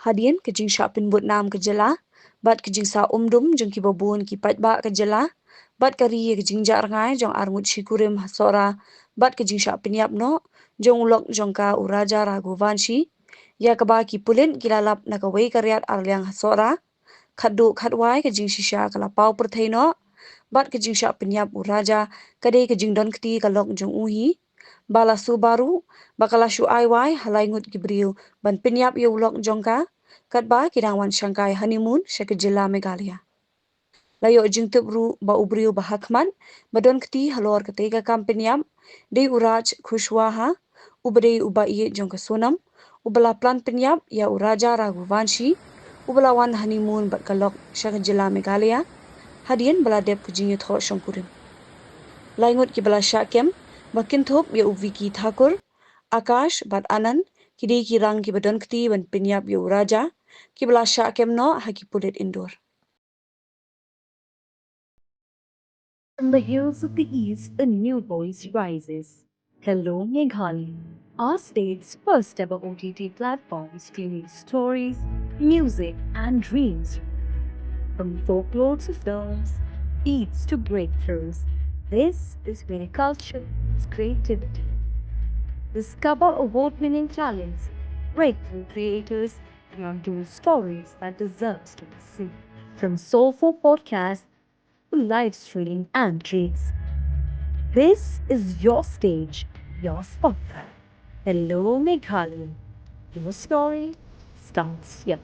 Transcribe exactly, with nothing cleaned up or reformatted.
Hadien ka jingshah pynbud nam ka jylla bad ka jingsah umdum jong kiba bun ki paidbah ka jylla bad ka ri ïa ka jingjah rngai jong arngut shi kurim ha Sohra bad ka jingshah pynïap noh jong u lok jong ka u Raja Raghuvanshi, ïa kaba ki pulit ki la lap na kawei ka riat arliang ha Sohra, khatduh khatwai ka jingshisha ka la paw pyrthei noh bad ka jingshah pynïap u Raja ka dei ka jingdon kti ka lok jong u hi, ba la shu baru ba ka la shu ai wai ha lai ngut ki briew ban pynïap ïa u lok jong ka katba ki dang wan shangkai honeymoon sha ka jylla Meghalaya. La ïoh jingtip ruh ba u briew ba hakhmat ba don kti halor katei ka kam pynïap dei u Raj Kushwaha, uba dei u ba ïeit jong ka Sonam, uba la plan pynïap ïa u Raja Raghuvanshi, uba la wan honeymoon bad ka lok sha ka jylla Meghalaya hadien ba la dep ka jingïathoh shongkurim. Lai ngut kiba la shah kem ba kynthup ïa u Vicky Thakur, Akash bad Anand ki dei ki rang kiba don kti ban pynïap ïa u Raja, kiba la shah kem noh ha ki pulit Indore. From the hills of the East, a new voice rises. Hello Meghalaya, our state's first ever O T T platform streaming stories, music, and dreams. From folklore to films, beats to breakthroughs, this is where culture meets creativity. Discover award winning talents, breakthrough creators, and our stories that deserves to be seen. From soulful podcasts to live streaming and games, this is your stage, your spotlight. Hello Meghalaya, your story starts here.